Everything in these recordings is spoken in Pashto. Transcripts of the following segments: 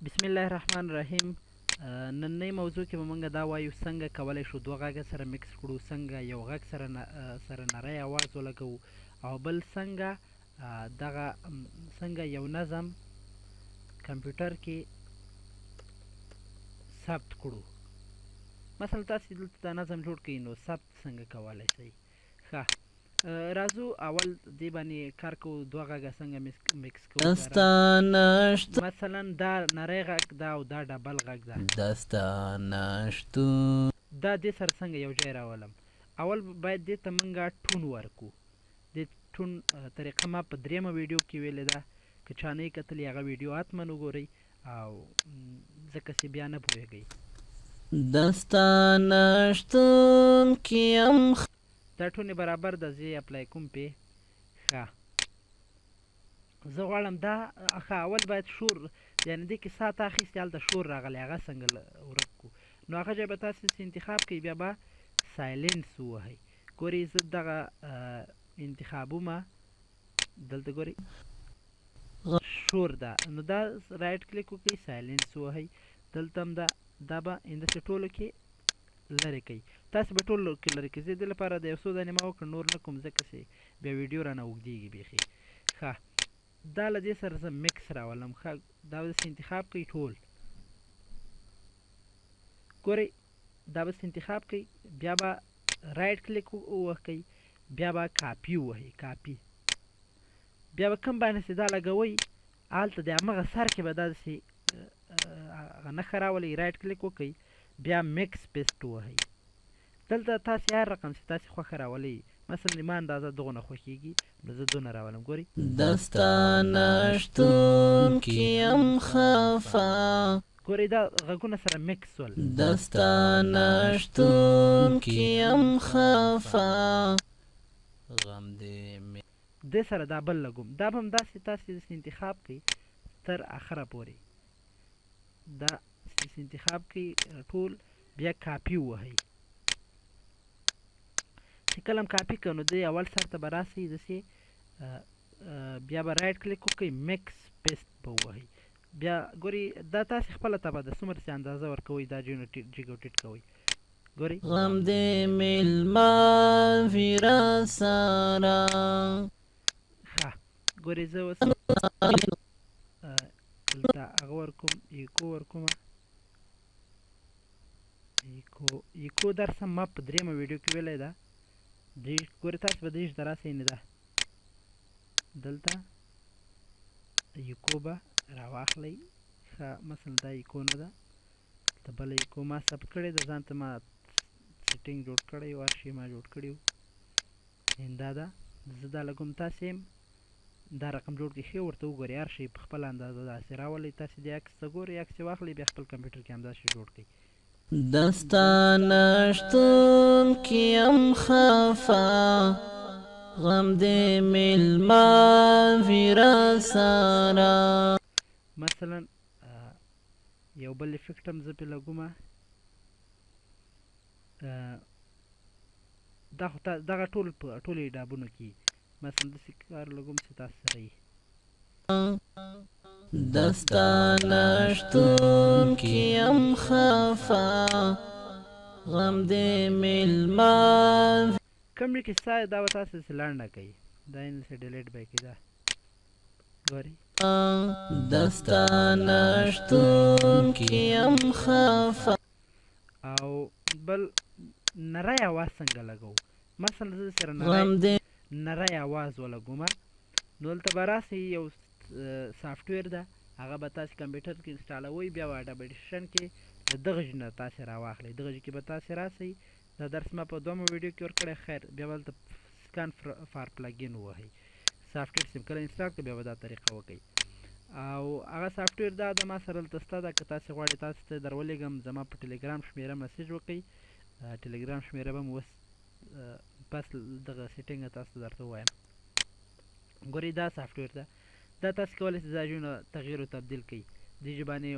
بسم الله الرحمن الرحیم. نننۍ موضوع کې به مونږ دا وایو څنګه کولی شو دوه غږه سره مکس کړو، څنګه یو غږ سره نری اواز ولګوو، او بل څنګه دغه څنګه یو نظم کمپیوټر کې ثبت کړو. مثلا تاسو دلته دا نظم جوړ کړئ، نو ثبت څنګه کولی شئ؟ ښه، راځو اول دې باندې کار کوو، دوه غږه څنګه مکس کوو. دستا نشت، مثلا دا نری غږ دا او دا ډبل غږ ده، دستا نشتون، دا دې سره څنګه یو ځای راولم. اول باید دې ته مونږه ټون ورکو. دې ټون طریقه ما په دریمه ویډیو کې ویلې ده، که چا نه یې کتلې هغه ویډیو حتما وګورئ، او ځکه چې بیا نه پوهېږئ. دستا نشتون کې یم، دا ټونې برابر ده، زه یې اپلای کوم پې. ښه، زه غواړم دا ښه اول باید شور، یعنې دې کې ساعت اخیستې، هلته شور راغلی، هغه څنګه ورک کړو؟ نو هغه ځای به تاسې انتخاب کړئ، بیا به سایلنس ووهئ. ګورئ، زه دغه انتخابومه، دلته ګورئ شور ده، نو دا رایټ کلیک وکړئ، سایلنس ووهئ. دلته هم ده، دا به همداسې ټولو کې لرې کوي، تاسې به ټولو کې لرې کوئ. زه دې لپاره د یو څو دانې ما وکړ، نور نه کوم، ځکه چې بیا ویډیو رانه اوږدېږي بیخي. ښه، دا له دې سره زه مکس راولم. ښه، دا به داسې انتخاب کړئ ټول، ګورئ دا به داسې انتخاب کړئ، بیا به رایټ کلیک وکړئ، بیا به کاپي ووهئ، کاپي، بیا به کوم باندې چې دا لګوئ هلته د همغه سر کې به دا داسې هغه نښه راولئ، رایټ کلیک وکړئ، بیا مکس پیسټ ووهئ. دلته تاسې هر رقم چې تاسې خوښه راولئ، مثلا زما اندازه دغونه خوښېږي، نو زه دونه راولم. ګورئ، دستا نشتون کې یم خفه، ګورئ دا غږونه سره مکس سول. دستا نشتون کې یم خفه، غم دې مې دې سره دا بل لګوم، دا به هم داسې تاسې داسې انتخاب کړئ تر اخره پورې، دا داسې انتخاب کړئ ټول، بیا کاپي ووهئ. چې کله هم کاپي کړئ نو دې اول سر ته به راسئ داسې، بیا به رایټ کلیک وکړئ، مکس پیسټ به ووهئ. بیا ګورئ دا تاسې خپله تبه ده، څومره چې اندازه ورکوئ دا جیونه جګ او ټیټ کوئ. ګورئ، غم دې میلمه وي راسره. ښه، ګورئ زه اوس دلته هغه ورکوم، ایکو ورکوم، ایکو درس هم ما په دریمه ویډیو کې ویلی ده. ګورئ تاسې به دېرش ته راسئ، نه ده دلته ایکو به راواخلئ. ښه، مثلا دا ایکو نه ده، دلته بله ایکو ما ثبت کړې ده، ځان ته ما سیټینګ جوړ کړی و، هر شی ما جوړ کړي وو، دا ده، زه دا لګوم، تاسې هم دا رقم جوړ کړئ. ښه ورته وګورئ، هر شی په خپله اندازه داسې راولئ. تاسې دې عکس ته ګورئ، عکس یې واخلئ، بیا خپل کمپیوټر کې همداسې جوړ کړئ. دستا نشتون کې یم خفه، غم دې میلمه وي راسره. مثلا یو بل افکټ هم زه پرې لګومه. دا خو دغه ټول په ټولو ډابونو کې مثلا داسې کار لګوم چې تاسو سره یي. دستا نشتون کې یم خفه، غم دې میلمه. کوم کې ستا دا به تاسو داسې لنډه کوي، دا یې داسې ډیلیټ به یې کړئ. دا ګورئ، دستا نشتون کې یم خفه. او بل نری اواز څنګه لګوو؟ مثلا زه سره غم دې نری اواز ولګوم، نو دلته به راسئ، یو سافټویر ده، هغه به تاسې کمپیوټر کې انسټالوئ، بیا به اډابه ایډیشن کې له دغه ځای نه تاسې راواخلئ، دغه ځای کې به تاسې راسئ. دا درس ما په دومه ویډیو کې ورکړی. خیر، بیا به دلته سکان فار پلګین ووهئ، سافټویر سیم کله انسټال کړئ، بیا به دا طریقه وکړئ. او هغه سافټویر دا د ما سره دلته شته ده، که تاسې غواړئ تاسې ته درولېږم، زما په ټلګرام شمېره مسیج وکړئ. ټلګرام شمېره به مو اوس پس دغه سیټینګ تاسو ته درته ووایم. ګورئ دا سافټویر ده، دا تاسو کولی شئ ځایونه تغییر او تبدیل کړئ. دې ژبې باندې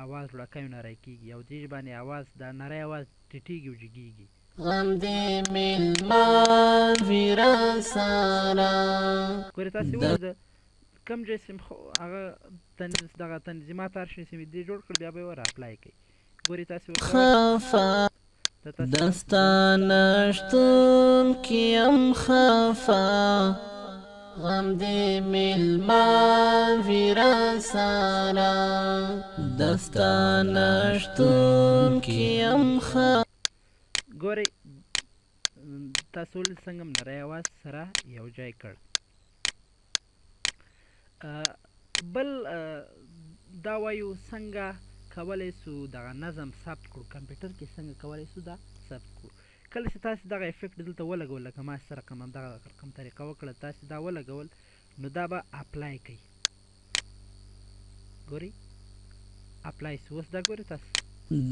اواز لوړکی او نری کېږي، او دې ژبې باندې اواز دا نری اواز ټیټېږي او جګېږي. غم دې میلمه وي راسره. ګورئ تاسې ولیده کوم ځای چې هغه دغه تنظیمات هر شی چې مې دې جوړ کړ بیا به یې ور اپلای کوي. ګوري تاسې ورته خفه دستا نشتون کې یم خفه، غم دې میلمه وي راسره، دستا نشتون کې یم خفه. ګورئ تاسو ولې څنګه نری اواز سره یو ځای کړ. بل دا وایو څنګه کولی سو دغه نظم ثبت کړو کمپیوټر کې، څنګه کولی سو دا ثبت کړو. کله چې تاسو دغه افیکټ دلته ولګول، لکه ما څه رقم همدغه رقم طریقه وکړه، تاسو دا ولګول نو دا به اپلای کوي. ګورئ اپلای سو. اوس دا ګورئ تاسو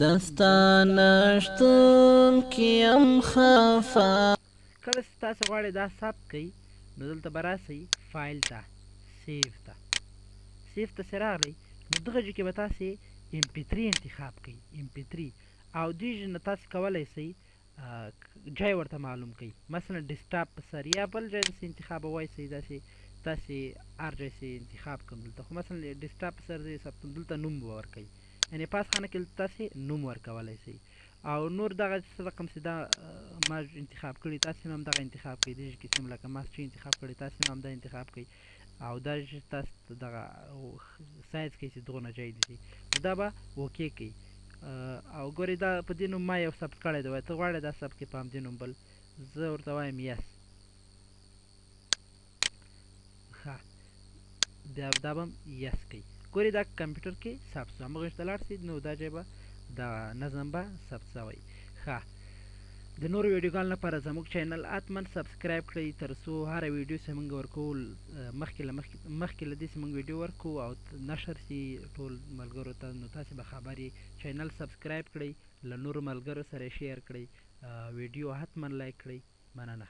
دستا نشتون کې یم خفه. کله چې تاسو غواړئ دا ثبت کړئ نو دلته به راسئ فایل ته، سیو ته، سیو ته چې راغلئ نو دغه ځای کې به تاسې ایم پي 3 انتخاب کړئ، ایم پي 3، او دې ځای نه تاسې کولی سئ جای ورته معلوم کړئ، مثلا ډیسکټاپ په سر یا بل ځای داسې انتخابوی سئ، داسې تاسې هر ځای سې انتخاب کړم. دلته خو مثلا ډیسکټاپ په سر زه یې ثبتوم، دلته نوم به ورکوئ، یعنې پاس خانه کې دلته تاسې نوم ورکولی سئ او نور دغه څه رقم چې دا ما انتخاب کړي تاسې هم همدغه انتخاب کړئ. دې کې سم لکه ما چې انتخاب کړي تاسې هم همدا انتخاب کړئ، او دا چې تاسو ته دغه سایز کوي چې دغونه ځای نیسي نو دا به اوکې کوي. او ګورئ دا په دې نوم ما یو ثبت کړی دی، وایي ته غواړې دا ثبت کړې په همدې نوم، بل زه ورته وایم یس. ښه بیا دا به هم یس کوي. ګورئ دا کمپیوټر کې ثبت سو، همغه ته لاړ سي نو دا ځای به دا نظم به ثبت سوی. ښه د نورو ویډیوګانو لپاره زموږ چینل حتما سبسکرایب کړئ، تر څو هره ویډیو چې موږ ورکوو مخکې له دې چې موږ ویډیو ورکوو او نشر سي ټول ملګرو ته نو تاسې به خبر یئ. چینل سبسکرایب کړئ، له نورو ملګرو سره شیر کړئ، ویډیو حتما لایک کړئ. مننه.